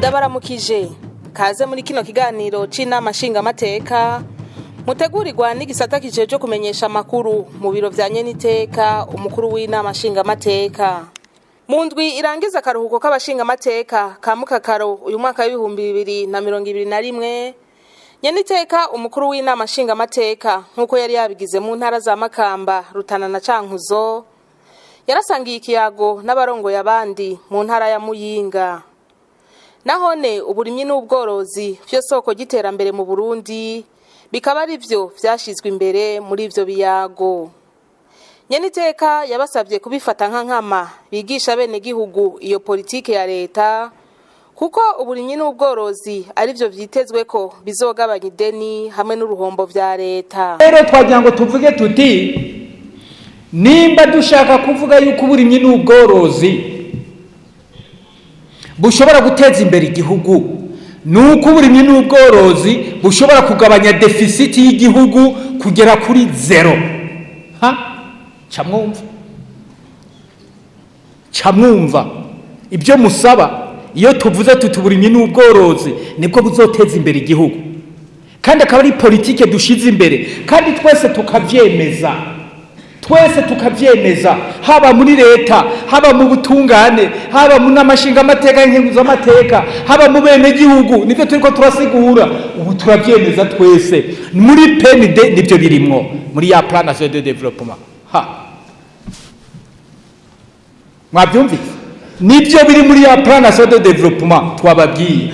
Ndabaramukije, kaze muri kino kiganiro c'inama nshingamateka mutegurirwa n'igisata kijejwe kumenyesha amakuru mu biro vya nyeniteka umukuru w'inama nshingamateka. Mu ndwi irangiza akaruhuko k'abashingamateka ka mukakaro uyu mwaka w'2021, nyeniteka umukuru w'inama nshingamateka, nk'uko yari yabigize mu ntara za Makamba, Rutana na Cankuzo, yarasangiye ikiyago n'abarongoye abandi mu ntara ya Muyinga. Nahone uburimyi n'ubworozi vyo soko ry'iterambere mu Burundi, bikaba ari vyo vyashizwe imbere muri ivyo biyago. Nyeniteka yabasabye kubifata nka nkama, bigisha bene gihugu iyo politike ya leta, kuko uburimyi n'ubworozi ari vyo vyitezwe ko bizogabanya ideni hamwe n'uruhombo vya leta. Rero twagira ngo tuvuge tuti nimba dushaka kuvuga yuko uburimyi n'ubworozi bushobora guteza imbere igihugu, nuko uburimyi n'ubworozi bushobora kugabanya deficit y'igihugu kugera kuri 0. Ha, camwumva, camwumva ibyo musaba. Iyo tuvuze tuti uburimyi n'ubworozi nibwo buzoteza imbere igihugu, kandi akaba ari politike dushize imbere, kandi twese tukavyemeza, twese tukavyemeza, haba muri leta, haba mu butungane, haba mu n'amashinga amateka y'inkenguzamateka, haba mu bene gihugu, nivyo turiko turasigura ubu, turavyemeza twese muri PND, nivyo birimwo muri ya plan national de développement. Ha, mwavyumvise? Nivyo biri muri ya plan national de développement twababwiye.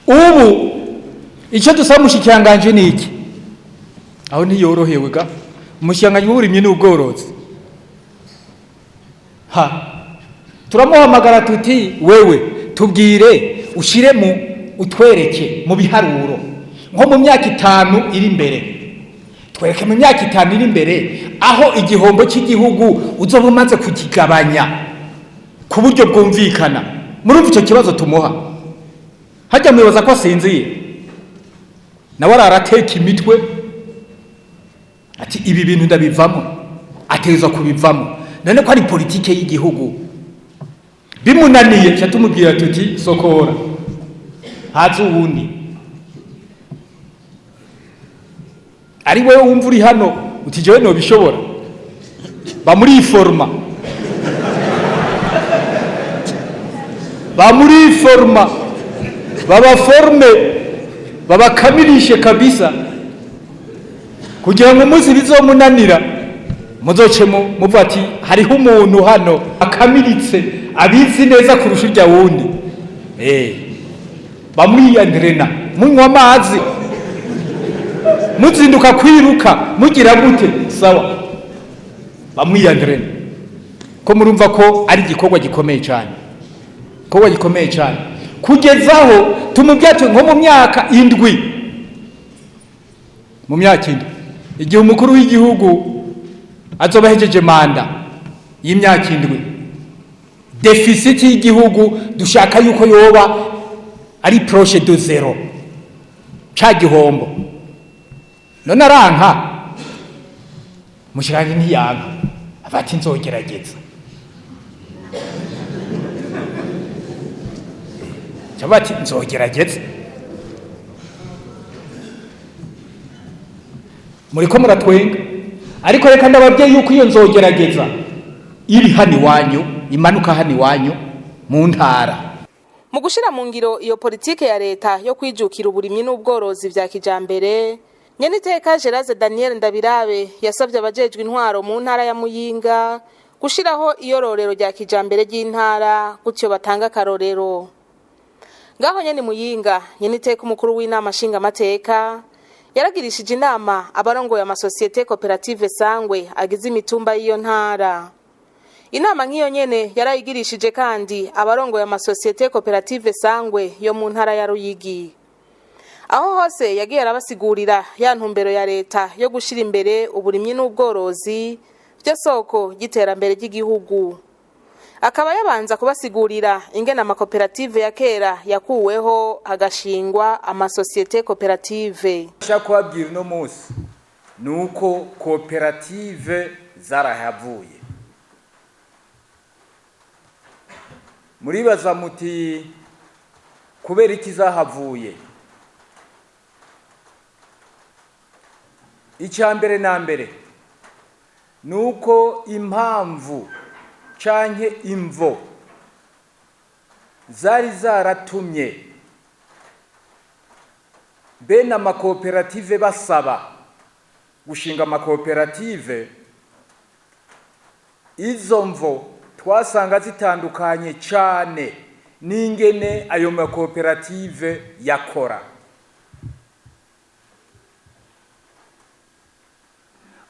Ubu icyo dusaba umushikiranganji ni iki? Aho ntiyorohewe ga umushikiranganji w'uburimyi n'ubworozi. Ha, turamuhamagara tuti wewe tubwire, ushire mu utwereke mu biharuro nko mu myaka 5 iri imbere, twereke mu myaka 5 iri imbere aho igihombo cy'igihugu uzoba umaze kukigabanya ku buryo bwumvikana. Murumva icyo kibazo tumuha? Hajya muyoboza ko asinziye, nawe ararateka imitwe ati ibi bintu ndabivamo, ateza kubivamo. None ko ari politike y'igihugu, bimunaniye cha tumubwira tuti sokora, hazi uwundi. Ari wewe wumva uri hano uti jewe nobishobora, bamuriforma, bamuriforma, babaforme, babakamirishe kabisa, kugira ngo umunsi bizomunanira muzocemo muvuga ati hariho umuntu hano akamiritse abizi neza kurusha urya wundi. Bamwiyandirena, munywa amazi, muzinduka kwiruka, mugira gute, sawa, bamwiyandirena. Ko murumva ko ari igikorwa gikomeye cyane, igikorwa gikomeye cyane, kugezaho tumubwira ati nko mu myaka 7, mu myaka 7, igihe umukuru w'igihugu azoba ahejeje manda y'imyaka 7, deficit y'igihugu dushaka yuko yoba ari proche de 0, ca gihombo. None aranka mushiranje, ntiyanka, ati nzogerageza, cyangwa ati nzogerageza. Muriko muratwenga, ariko reka ndababwiye yuko iyo nzogerageza iri hano iwanyu, imanuka hano iwanyu mu ntara. Mu gushira mu ngiro iyo politike ya leta yo kwijukira uburimyi n'ubworozi vya kijambere, nyeniteka Gerase Daniel Ndabirabe yasabye abajejwe intwaro mu ntara ya Muyinga gushiraho iyororero rya kijambere ry'intara, gutyo batanga akarorero. Ngaho nyene Muyinga, nyeniteka umukuru w'inama nshingamateka yaragirishije inama abarongoye amasosiyete koperative Sangwe agize imitumba y'iyo ntara. Inama nk'iyo nyene yarayigirishije kandi abarongoye amasosiyete koperative Sangwe yo mu ntara ya Ruyigi. Aho hose yagiye arabasigurira ya ntumbero ya leta yo gushira imbere uburimyi n'ubworozi byo soko ry'iterambere ry'igihugu. Akaba yabanza kubasigurira ingene amakoperative ya kera yakuweho hagashingwa amasosiyete koperative. Nshaka kubabwira uno munsi ni uko koperative zarahavuye. Muribaza muti kubera iki zahavuye? Icya mbere na mbere ni uko impamvu canke imvo zari zaratumye bene amakoperative basaba gushinga amakoperative, izo mvo twasanga zitandukanye cane n'ingene ayo makoperative yakora.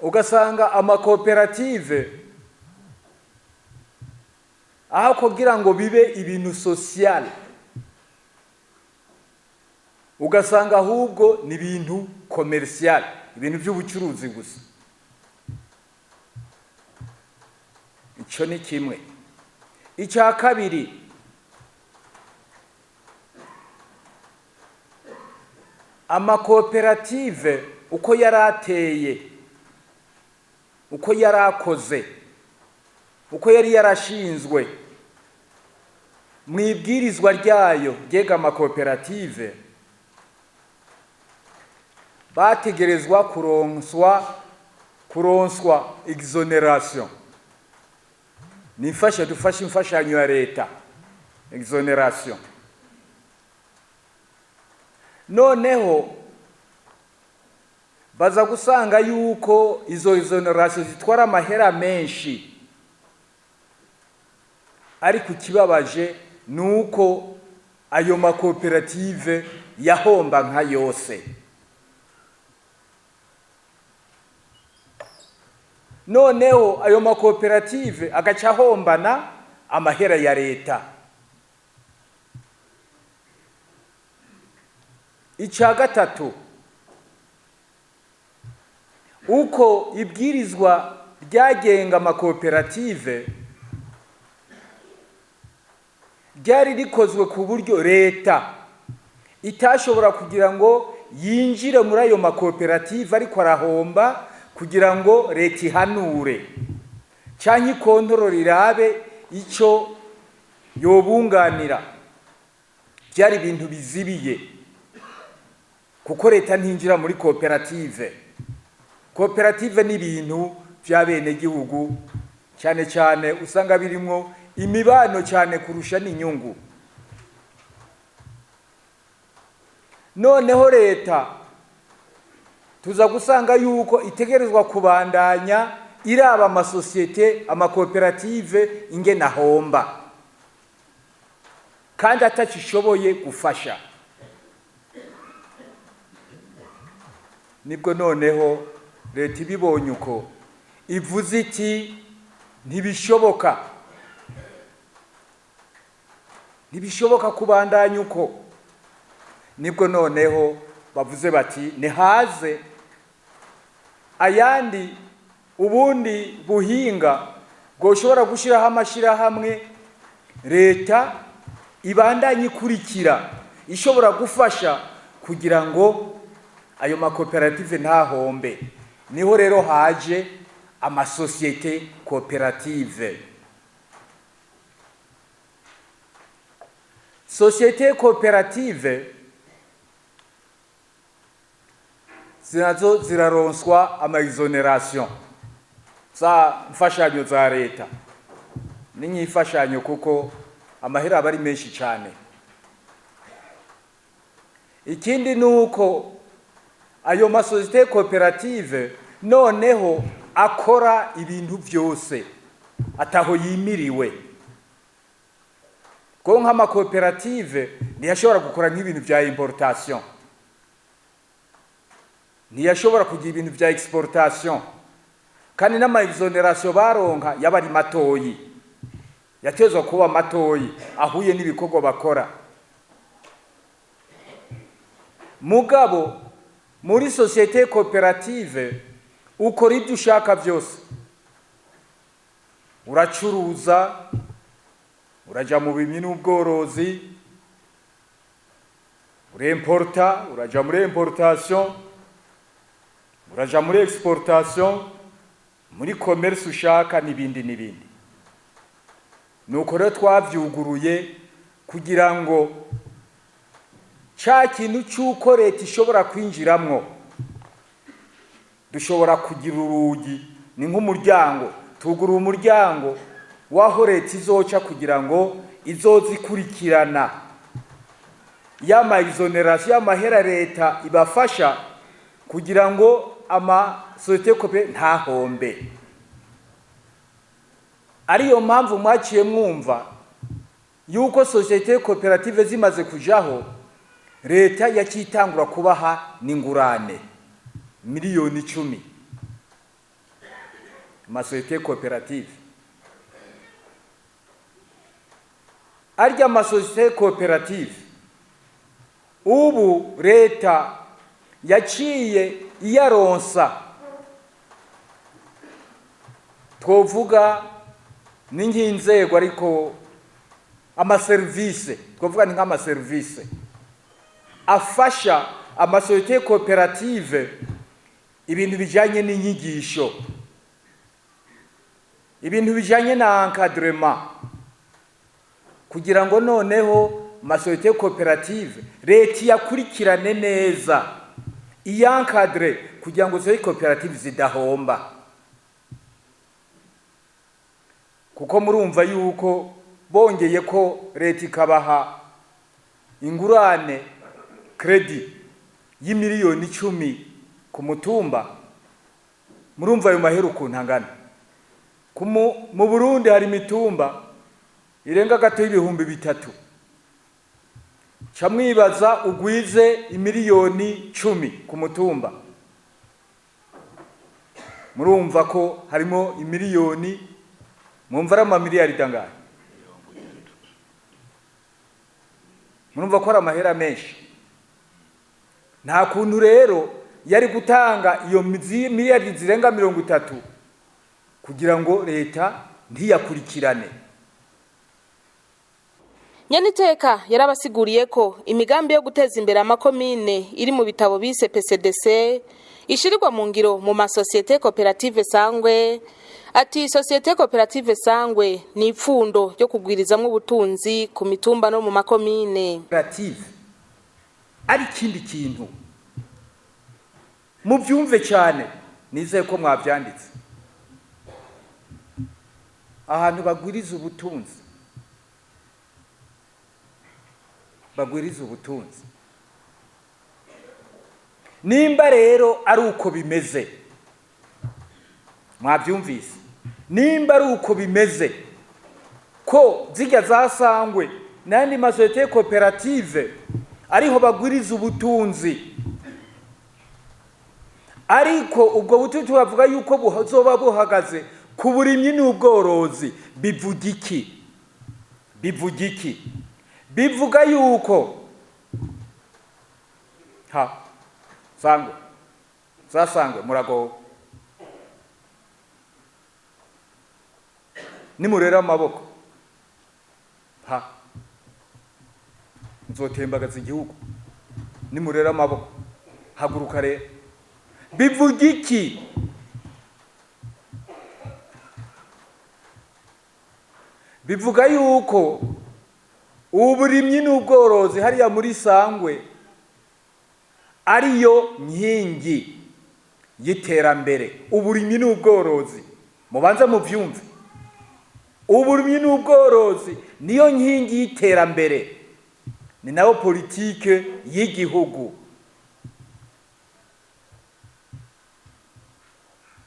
Ugasanga amakoperative aho kugira ngo bibe ibintu social, ugasanga ahubwo ni ibintu commercial, ibintu by'ubucuruzi gusa. Ico ni kimwe. Icya kabiri, amakoperative uko yarateye, uko yarakoze, uko yari yarashinzwe mu ibwirizwa ryayo ryega amakoperative, bategerezwa kuronswa exoneration. Ni dufashe imfashanyo ya leta, exoneration. Noneho baza gusanga yuko izo exoneration zitwara amahera menshi, ariko ikibabaje nuko ayo makoperative yahomba nka yose. Noneho ayo makoperative agaca ahombana amahera ya leta. Icya gatatu, uko ibwirizwa ryagenga amakoperative ryari rikozwe ku buryo leta itashobora kugira ngo yinjire muri ayo makoperative ariko arahomba, kugira ngo leta ihanure canke ikontorore irabe ico yobunganira. Byari ibintu bizibiye kuko leta ntinjira muri koperative. Koperative ni ibintu by'abenegihugu, cyane cyane usanga birimwo imibano cyane kurusha n'inyungu. Noneho leta tuza gusanga yuko itegerezwa kubandanya iraba amasosiyete, amakoperative ingene ahomba kandi atacishoboye gufasha. Nibwo noneho leta ibibonye uko ivuze iti ntibishoboka, ntibishoboka kubandanya uko. Nibwo noneho bavuze bati nihaze ayandi ubundi buhinga bwoshobora gushiraho amashirahamwe leta ibandanye ikurikira ishobora gufasha kugira ngo ayo makoperative ntahombe. Niho rero haje amasosiyete koperative. Sosiyete koperative zinazo ziraronswa ama exoneration za mfashanyo za leta. Ni nk'imfashanyo kuko amahera aba ari menshi cyane. Ikindi nuko ayo masosiyete koperative noneho akora ibintu byose ataho yimiriwe. Ko nk'amakoperative ntiyashobora gukora nk'ibintu bya importation, ntiyashobora kugira ibintu bya exportation, kandi n'ama exoneration baronka yabari matoyi, yatezwa kuba matoyi ahuye n'ibikorwa bakora. Mugabo muri societe cooperative ukora ibyo ushaka byose, uracuruza, uraja mu bimyi n'ubworozi, uremporta, uraja muri importation, uraja muri exportation, muri commerce ushaka n'ibindi n'ibindi. Nuko rero twavyuguruye kugira ngo ca kintu c'uko leta ishobora kwinjiramwo, dushobora kugira urugi, ni nk'umuryango, tugurura umuryango w'aho leta izoca kugira ngo izozikurikirana y'ama exonération, y'amahera leta ibafasha kugira ngo ama société coopé ntahombe. Ariyo mpamvu mwaciye mwumva yuko société coopérative zimaze kujaho, leta yakitangura kubaha n'ingurane 10 miliyoni ama société coopérative. Arya ama société coopérative ubu leta yaciye iyaronsa, twovuga ni nk'inzego, ariko amaserivisi, twovuga ni nk'amaserivisi afasha ama société coopérative, ibintu bijanye n'inyigisho, ibintu bijanye na encadrement, kugira ngo noneho ama société coopérative leta iyakurikirane neza, iya encadre, kugira ngo société coopérative zidahomba. Kuko murumva yuko bongeye ko leta ikabaha ingurane, crédit y'10 miliyoni ku mutumba, murumva ayo mahera ukuntu angana. Mu Burundi hari imitumba irenga gato y'3000. Ca mwibaza ugwize 10 miliyoni ku mutumba, murumva ko harimo imiliyoni, mwumva ari amamiliyari angahe? Murumva ko ari amahera menshi. Nta kuntu rero yari gutanga iyo miliyari zirenga 30 kugira ngo leta ntiyakurikirane. Nyeniteka yarabasiguriye ko imigambi yo guteza imbere amakomine iri mu bitabo bise PCDC ishirirwa mu ngiro mu masosiyete koperative Sangwe. Ati société coopérative Sangwe ni ipfundo ryo kugwirizamwo ubutunzi ku mitumba no mu makomine. Koperative ari ikindi kintu, mubyumve cyane, nizeye ko mwabyanditse. Ahantu bagwiriza ubutunzi, bagwiriza ubutunzi. Nimba rero ari uko bimeze, mwabyumvise, nimba ari uko bimeze ko zijya zasangwe n'andi masosiyete koperative ariho bagwiriza ubutunzi, ariko ubwo butunzi bavuga yuko buzoba buhagaze ku burimyi n'ubworozi, bivuga iki? Bivuga iki? Bivuga yuko ha sangwe zasangwe muragowe, nimurera amaboko ha nzotembagaza igihugu, nimurera amaboko haguruka rero. Bivuga iki? Bivuga yuko uburimyi n'ubworozi hariya muri Sangwe ariyo nkingi y'iterambere. Uburimyi n'ubworozi, mubanze muvyumve, uburimyi n'ubworozi niyo nkingi y'iterambere, ni nayo politike y'igihugu.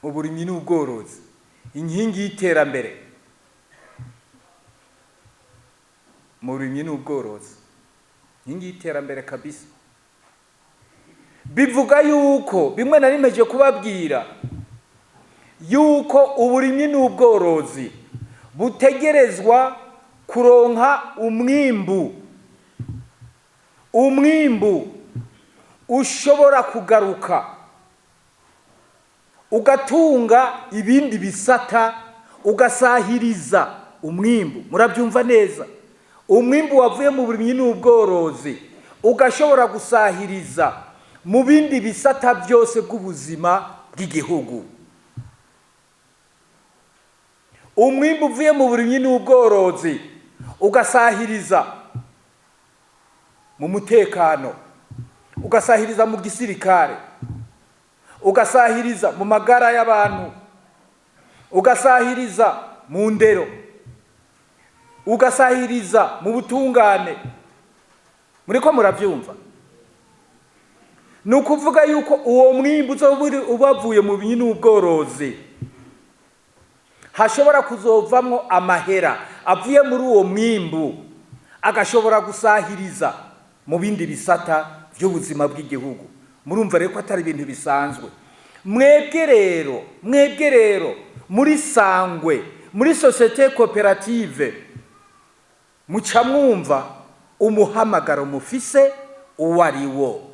Uburimyi n'ubworozi inkingi y'iterambere, mu burimyi n'ubworozi inkingi y'iterambere kabisa. Bivuga yuko bimwe nari mpejeje kubabwira yuko uburimyi n'ubworozi butegerezwa kuronka umwimbu, umwimbu ushobora kugaruka ugatunga ibindi bisata, ugasahiriza umwimbu. Murabyumva neza, umwimbu wavuye mu burimyi n'ubworozi ugashobora gusahiriza mu bindi bisata byose bw'ubuzima bw'igihugu. Umwimbu uvuye mu burimyi n'ubworozi ugasahiriza mu mutekano, ugasahiriza mu gisirikare, ugasahiriza mu magara y'abantu, ugasahiriza mu ndero, ugasahiriza mu butungane. Muriko muravyumva? Ni ukuvuga yuko uwo mwimbu uzoba ubavuye mu burimyi n'ubworozi hashobora kuzovamwo amahera avuye muri uwo mwimbu, agashobora gusahiriza mu bindi bisata by'ubuzima bw'igihugu. Murumva rero ko atari ibintu bisanzwe. Mwebwe rero muri Sangwe, muri société coopérative, muca mwumva umuhamagaro mufise uwo ari wo,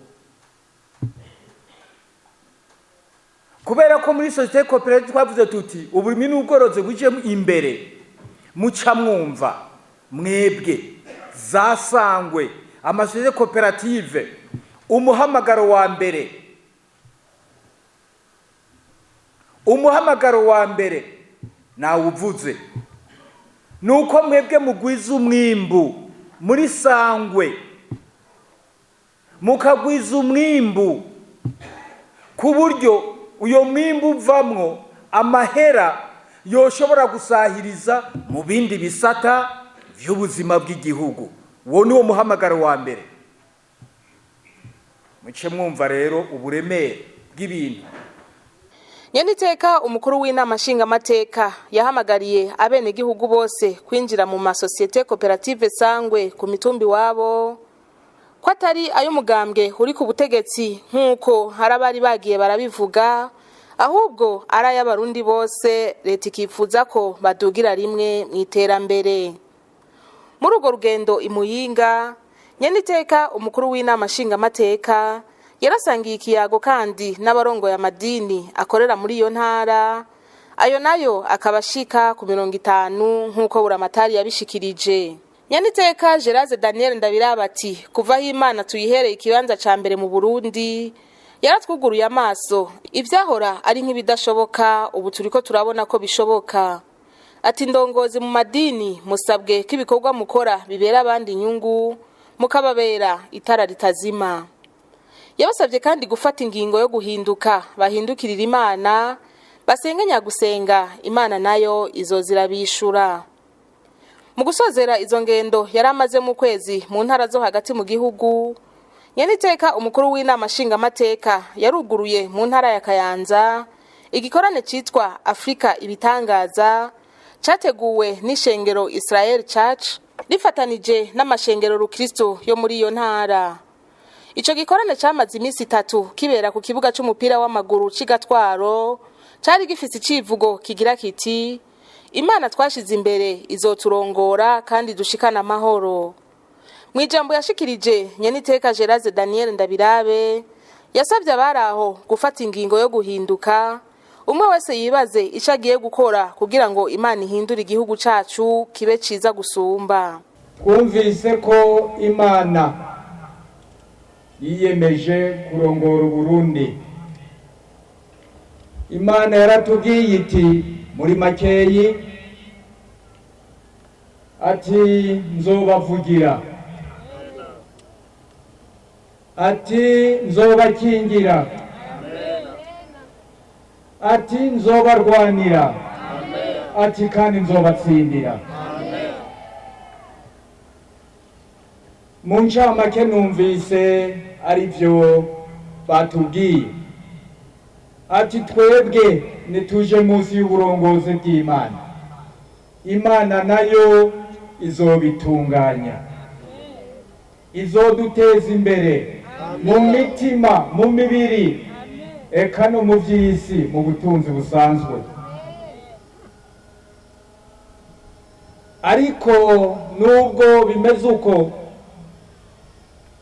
kubera ko muri société coopérative twavuze tuti uburimyi n'ubworozi buje imbere. Muca mwumva mwebwe za Sangwe, ama sociétés coopératives, umuhamagaro wa mbere, umuhamagaro wa mbere nawuvuze, nuko mwebwe mugwiza umwimbu muri Sangwe, mukagwiza umwimbu ku buryo uyo mwimbu uvamwo amahera yoshobora gusahiriza mu bindi bisata vy'ubuzima bw'igihugu. Uwo ni wo muhamagaro wa mbere. Muce mwumva rero uburemere bw'ibintu. Nyeniteka umukuru w'inama nshingamateka yahamagariye abenegihugu bose kwinjira mu masosiyete koperative Sangwe ku mitumba iwabo, ko atari ay'umugambwe uri ku butegetsi nk'uko hari abari bagiye barabivuga, ahubwo ari ay'Abarundi bose, leta ikifuza ko badugira rimwe mu iterambere. Muri urwo rugendo i Muyinga, nyeniteka umukuru w'inama nshingamateka yarasangiye ikiyago kandi n'abarongoye amadini akorera muri iyo ntara, ayo nayo akaba ashika ku 50 nk'uko Buramatari yabishikirije. Nyeniteka Gerase Daniel Ndabiraba ati kuva aho Imana tuyihereye ikibanza ca mbere mu Burundi, yaratwuguruye amaso, ivyahora ari nk'ibidashoboka ubu turiko turabona ko bishoboka. Ati ndongozi mu madini, musabwe ko ibikorwa mukora bibera abandi inyungu, mukababera itara ritazima. Yabasabye kandi gufata ingingo yo guhinduka, bahindukirira Imana, basenge nyagusenga, Imana nayo izozirabishura. Mu gusozera izo ngendo yari amaze mu kwezi mu ntara zo hagati mu gihugu, nyeniteka umukuru w'inama nshingamateka yaruguruye mu ntara ya Kayanza igikorane citwa Afrika Ibitangaza, categuwe n'ishengero Israel Church rifatanije n'amashengero rukristo yo muri iyo ntara. Ico gikorane camaze iminsi 3 kibera ku kibuga c'umupira w'amaguru c'iGatwaro, cari gifise icivugo kigira kiti: "Imana twashize imbere izoturongora kandi dushikana amahoro." Mu ijambo yashikirije, nyeniteka Gerase Daniel Ndabirabe yasabye abari aho gufata ingingo yo guhinduka, umwe wese yibaze ico agiye gukora kugira ngo Imana ihindure igihugu cacu kibe ciza gusumba. Twumvise ko Imana yiyemeje kurongora Uburundi. Imana yaratubwiye iti muri makeyi ati nzobavugira, ati nzobakingira, ati nzobarwanira, ati kandi nzobatsindira. Mu ncamake numvise ari byo batubwiye, ati twebwe nituje munsi y'uburongozi bw'Imana, Imana nayo izobitunganya, izoduteza imbere mu mitima, mu mibiri, eka no mu by'isi, mu butunzi busanzwe. Ariko nubwo bimeze uko,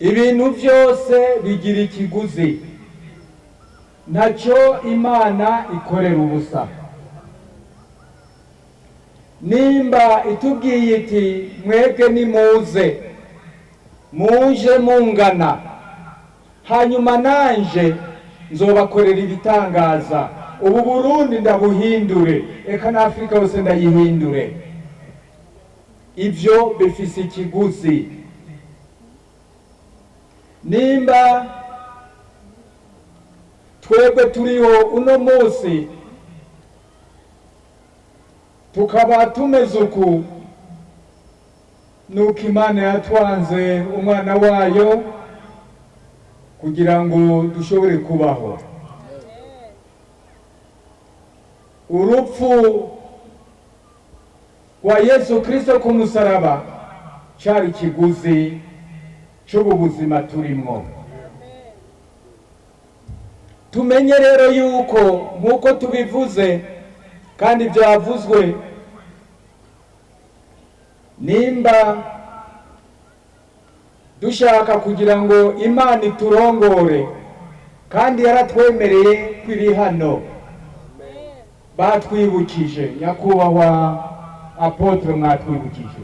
ibintu byose bigira ikiguzi, ntacyo Imana ikorera ubusa. Nimba itubwiye iti mwebwe nimuze muje mungana, hanyuma nanje nzobakorera ibitangaza, Ubu Burundi ndabuhindure, eka na Afurika yose ndayihindure. Ivyo bifise ikiguzi. Nimba twebwe turiho uno munsi tukaba tumeze uku, nuko Imana yatwanze umwana wayo kugira ngo dushobore kubaho. Urupfu rwa Yesu Kristo ku musaraba cari ikiguzi c'ubu buzima turimwo. Tumenye rero yuko nk'uko tubivuze kandi byavuzwe, nimba dushaka kugira ngo Imana iturongore, kandi yaratwemereye ko iri hano, batwibukije, nyakubahwa apôtre, mwatwibukije,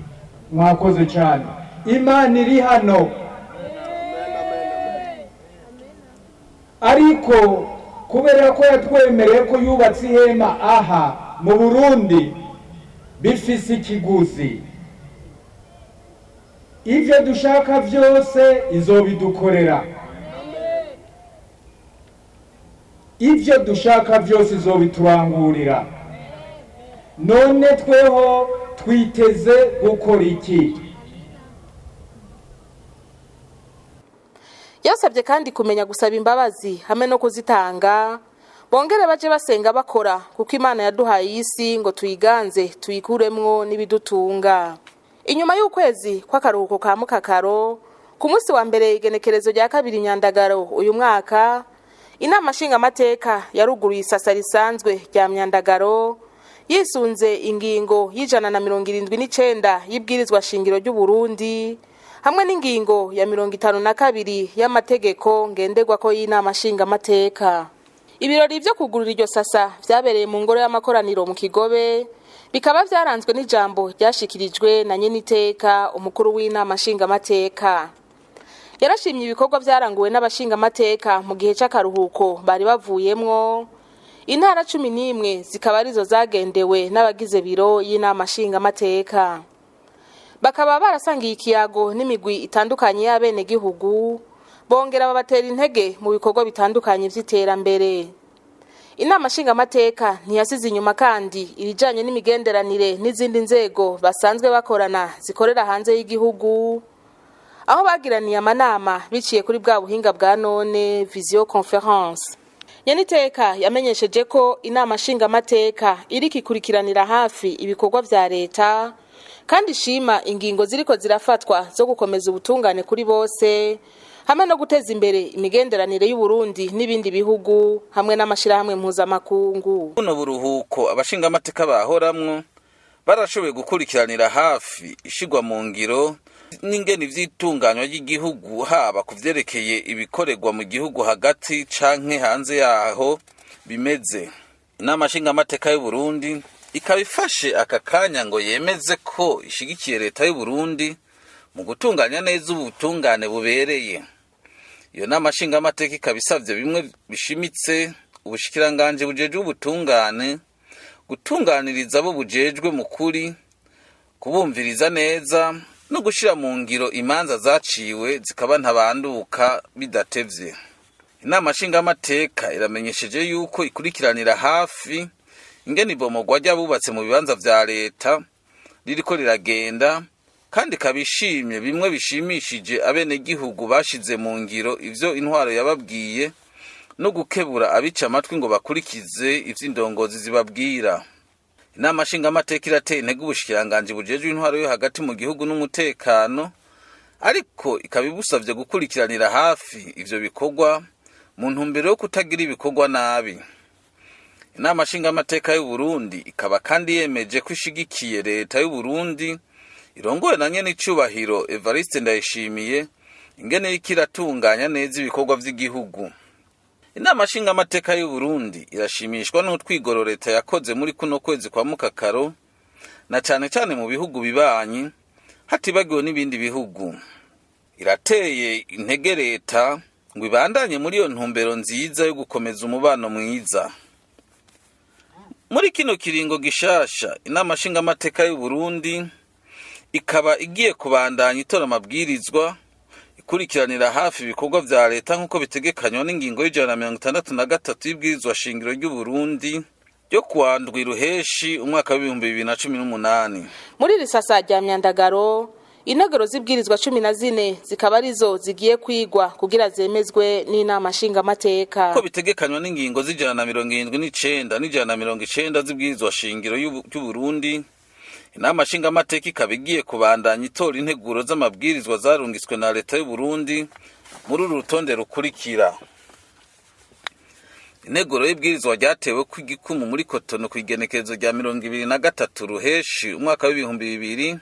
mwakoze cyane. Imana iri hano, ariko kubera ko yatwemereye ko yubatse ihema aha mu Burundi, bifise ikiguzi. Ivyo dushaka vyose izobidukorera, ivyo dushaka vyose izobiturangurira. None tweho twiteze gukora iki? Yasabye kandi kumenya gusaba imbabazi hamwe no kuzitanga, bongere baje basenga bakora, kuko Imana yaduhaye iyi si ngo tuyiganze, tuyikuremwo n'ibidutunga. Inyuma y'ukwezi kw'akaruhuko ka mukakaro, ku munsi wa mbere igenekerezo rya 2 Myandagaro uyu mwaka, inama nshingamateka yaruguruye isasa risanzwe rya Myandagaro yisunze ingingo y'179 y'ibwirizwa shingiro ry'u Burundi hamwe n'ingingo ya 52 y'amategeko ngenderwako y'inama nshingamateka. Ibirori vyo kugurura iryo sasa vyabereye mu ngoro y'amakoraniro mu Kigobe, bikaba vyaranzwe n'ijambo ryashikirijwe na nyeniteka umukuru w'inama nshingamateka. Yarashimye ibikorwa vyaranguwe n'abashingamateka mu gihe c'akaruhuko bari bavuyemwo. Intara 11 zikaba arizo zagendewe n'abagize biro y'inama nshingamateka, bakaba barasangiye ikiyago n'imigwi itandukanye y'abenegihugu, bongera babatera intege mu bikorwa bitandukanye vy'iterambere. Inama nshingamateka ntiyasize inyuma kandi ibijanye n'imigenderanire n'izindi nzego basanzwe bakorana zikorera hanze y'igihugu, aho bagiraniye amanama biciye kuri bwa buhinga bwa none, visioconference. Nyeniteka yamenyesheje ko inama nshingamateka iriko ikurikiranira hafi ibikorwa vya leta, kandi ishima ingingo ziriko zirafatwa zo gukomeza ubutungane kuri bose hamwe no guteza imbere imigenderanire y'u Burundi n'ibindi bihugu hamwe n'amashirahamwe mpuzamakungu. Buno buruhuko abashingamateka bahoramwo barashoboye gukurikiranira hafi ishigwa mu ngiro n'ingene ivy'itunganywa ry'igihugu, haba ku vyerekeye ibikorerwa mu gihugu hagati canke hanze yaho bimeze. Inama nshingamateka y'u Burundi ikaba ifashe aka kanya ngo yemeze ko ishigikiye leta y'u Burundi mu gutunganya neza ubutungane bubereye. Iyo nama nshingamateka ikaba isavye bimwe bishimitse ubushikiranganji bujejwe ubutungane gutunganiriza abo bujejwe mu kuri, kubumviriza neza no gushira mu ngiro imanza zaciwe zikaba ntabanduka bidatevye. Inama nshingamateka iramenyesheje yuko ikurikiranira hafi ingene ibomogwa ry'abubatse mu bibanza vya leta ririko riragenda, kandi ikaba ishimye bimwe bishimishije abenegihugu bashize mu ngiro ivyo intwaro yababwiye no gukebura abica amatwi ngo bakurikize ivyo indongozi zibabwira. Inama nshingamateka irateye intege ubushikiranganji bujejwe intwaro yo hagati mu gihugu n'umutekano, ariko ikaba ibusavye gukurikiranira hafi ivyo bikorwa mu ntumbero yo kutagira ibikorwa nabi. Inama nshingamateka y'u Burundi ikaba kandi yemeje ko ishigikiye leta y'u Burundi irongowe na nyenicubahiro Evariste Ndayishimiye ingene iriko iratunganya neza ibikorwa vy'igihugu. Inama nshingamateka y'u Burundi irashimishwa n'utwigoro leta yakoze muri kuno kwezi kwa mukakaro, na cane cane mu bihugu bibanyi, hatibagiwe n'ibindi bihugu. Irateye intege leta ngo ibandanye muri iyo ntumbero nziza yo gukomeza umubano mwiza. Muri kino kiringo gishasha, Inama Nshingamateka y'u Burundi ikaba igiye kubandanya itora amabwirizwa, ikurikiranira hafi ibikorwa vya leta, nk'uko bitegekanywa n'ingingo y'163 y'ibwirizwa shingiro ry'u Burundi ryo kuwa 7 Ruheshi umwaka w'2018. Muri iri sasa rya Myandagaro, integuro z'ibwirizwa 14 zikaba arizo zigiye kwigwa kugira zemezwe n'Inama Nshingamateka. Ko bitegekanywa n'ingingo z'179 n'190 z'ibwirizwa shingiro ry'u Burundi, Inama Nshingamateka ikaba igiye kubandanya itora integuro z'amabwirizwa zarungitswe na leta y'u Burundi muri uru rutonde rukurikira: Integuro y'ibwirizwa ryatewe ku igikumu muri Cotonou ku igenekerezo rya 23 Ruheshi umwaka w'2000.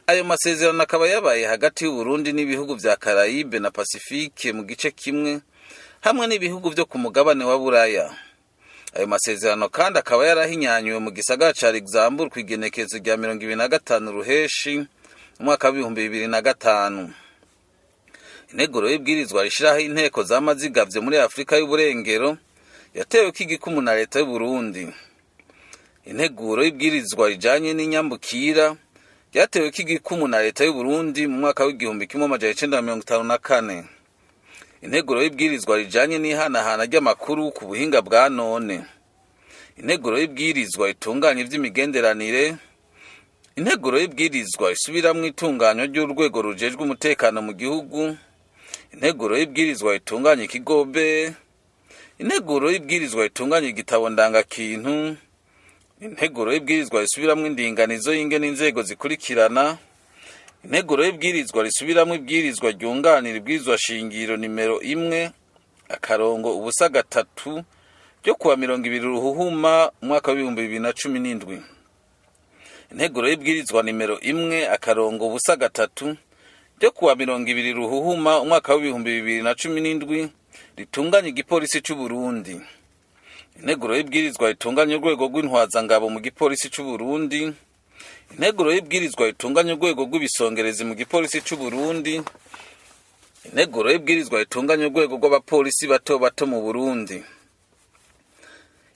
Ayo masezerano akaba yabaye hagati y'u Burundi n'ibihugu vya Caraïbe na Pacifique mu gice kimwe, hamwe n'ibihugu vyo ku mugabane wa Buraya. Ayo masezerano kandi akaba yarahinyanyuwe mu gisagara ca Luxembourg ku igenekerezo rya 25 Ruheshi umwaka w'2005. Integuro y'ibwirizwa rishiraho inteko zama zigavye muri Afurika y'Uburengero yatewe ko igikumu na leta y'u Burundi. Integuro y'ibwirizwa rijanye n'inyambukira ryatewe ko igikumu na leta y'u Burundi mu mwaka w'1954. Integuro y'ibwirizwa rijanye n'ihanahana ry'amakuru ku buhinga bwa none. Integuro y'ibwirizwa itunganya ivy'imigenderanire. Integuro y'ibwirizwa isubiramwo itunganywa ry'urwego rujejwe umutekano mu gihugu. Integuro y'ibwirizwa itunganya ikigobe. Integuro y'ibwirizwa itunganya igitabo ndangakintu. Integuro y'ibwirizwa risubiramwo indinganizo y'ingene inzego zikurikirana. Integuro y'ibwirizwa risubiramwo ibwirizwa ryunganira ibwirizwa shingiro nimero 1-03 ryo kuwa 20 Ruhuhuma umwaka w'2017. Integuro y'ibwirizwa nimero 1-03 ryo kuwa 20 Ruhuhuma umwaka w'2017 ritunganya igipolisi c'u Burundi. Integuro y'ibwirizwa ritunganya urwego rw'intwazangabo mu gipolisi c'u Burundi. Integuro y'ibwirizwa ritunganya urwego rw'ibisongerezi mu gipolisi c'u Burundi. Integuro y'ibwirizwa ritunganya urwego rw'abapolisi bato bato mu Burundi.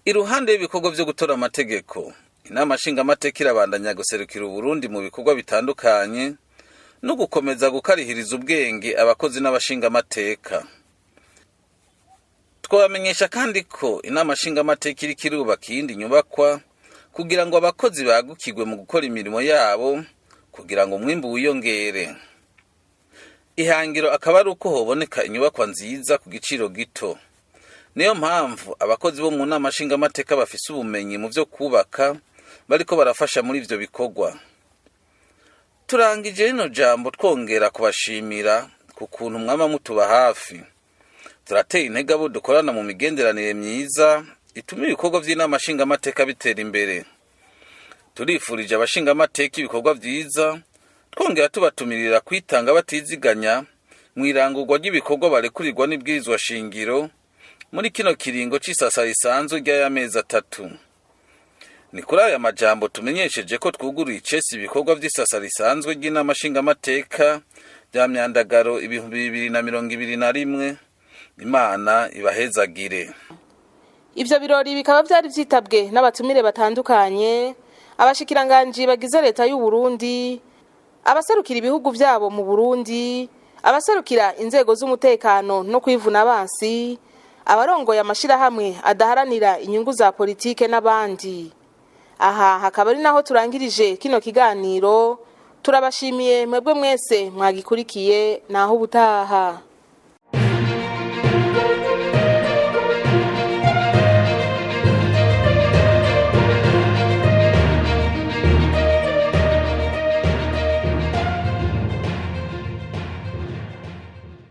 Iruhande y'ibikorwa vyo gutora amategeko, Inama Nshingamateka irabandanya guserukira Uburundi mu bikorwa bitandukanye no gukomeza gukarihiriza ubwenge abakozi n'abashingamateka. Twabamenyesha kandi ko Inama Nshingamateka iriko irubaka iyindi nyubakwa kugira ngo abakozi bagukirwe mu gukora imirimo yabo, kugira ngo umwimbu wiyongere. Ihangiro akaba ari uko hoboneka inyubakwa nziza ku giciro gito. Niyo mpamvu abakozi bo mu Nama Nshingamateka bafise ubumenyi mu vyo kubaka bariko barafasha muri ivyo bikorwa. Turangije rino jambo twongera kubashimira ku kuntu mwama mutuba hafi. Turateye intege abo dukorana mu migenderanire myiza ituma ibikorwa vy'Inama Nshingamateka bitera imbere. Turifurije abashingamateka ibikorwa vyiza, twongera tubatumirira kwitanga batiziganya mu irangurwa ry'ibikorwa barekurirwa n'ibwirizwa shingiro muri kino kiringo c'isasa risanzwe ry'ay'amezi 3. Ni kuri aya majambo tumenyesheje ko twuguruye icesi ibikorwa vy'isasa risanzwe ry'Inama Nshingamateka rya Myandagaro 2021. Imana ibahezagire. Ivyo birori bikaba vyari vyitabwe n'abatumire batandukanye, abashikiranganji bagize leta y'u Burundi, abaserukira ibihugu vyabo mu Burundi, abaserukira inzego z'umutekano no kwivuna abansi, abarongoye amashirahamwe adaharanira inyungu za politike n'abandi. Aha hakaba ari naho turangirije kino kiganiro. Turabashimiye mwebwe mwese mwagikurikiye. Naho ubutaha.